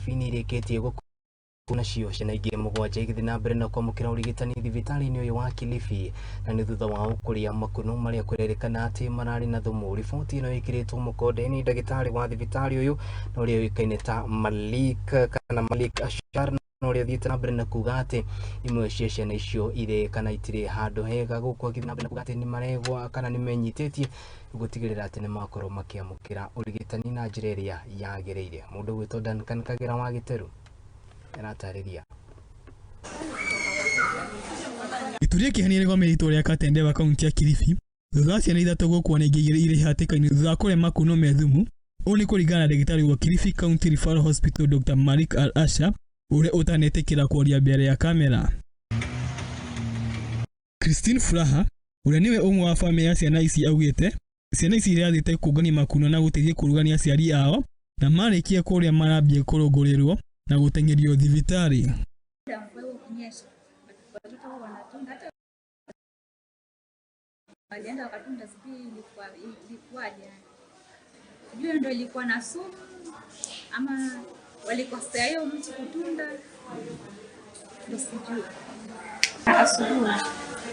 Kilifi nĩ irĩkĩtie gũkua nacio ciana ingĩ 7 igĩthiĩ na mbere na kwamũkĩra ũrigitani thibitarĩ-inĩ ũyũ wa Kilifi, na nĩ thutha wao kũrĩa makuno marĩa kũrerĩkana atĩ mararĩ na thumu. Riboti ĩno ĩkĩrĩtwo mũkonde nĩ ndagĩtarĩ wa thibitarĩ ũyũ na ũrĩa ũĩkaine ta Malik kana Malik Ashar, na ũrĩa ũthiĩte na mbere na kuga atĩ imwe cia ciana icio irĩ kana itirĩ handũ hega gũkũ, agĩthiĩ na mbere na kuga atĩ nĩ maregwa kana nĩ menyitĩtie gũtigĩrĩra atĩ nĩ makorwo makĩamũkĩra ũrigitani na njĩra ĩrĩa yagĩrĩire. Mũndũ ũgwĩtwo Duncan Kagera wa Gĩteru aratarĩria. Ituri kĩeha nĩ rĩgomire itũũra rĩa Katendewa kaunti ya Kilifi thutha wa ciana 3 gũkua na ingĩ 2 irĩ hatĩka-inĩ thutha wa kũrĩa makuno me thumu. Ũũ nĩ kũringana na ndagĩtarĩ wa Kilifi County Referral Hospital Dr. Malik Al-Asha ũrĩa ũtanetĩkĩra kwaria mbere ya kamera. Christine Furaha ũrĩa nĩwe ũmwe wa famĩlĩ ya ciana ici augĩte ciana ici irathiĩte kũngania makuno na gũteithia kũruga nĩ aciari ao, na marĩkia kũrĩa marambia kũrũngũrĩrwo na gũteng'erio thibitarĩ. Walienda wakatunda, sijui ilikuwaje, sijui ndio ilikuwa na sumu ama walikosea hiyo mtu kutunda, ndio sijui. Asubuhi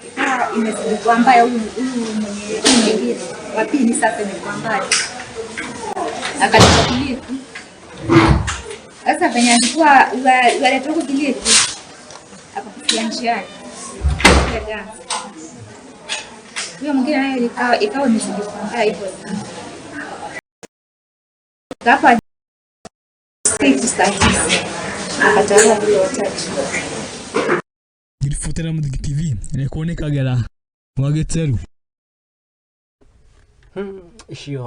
ikawa imezidi kuwa mbaya, huyu mwenye mwingine wa pili sasa imekuwa mbaya, akaletwa Kilifi. Sasa venye alikuwa waletwa huko Kilifi, akakufia njiani. Huyo mwingine naye ikawa imezidi kuwa mbaya hivyo. Hapa siku saa 9 akatolewa huyo watatu. Ngiribotera Mũthingi TV nĩ Kagera wa Gĩteru. Icio.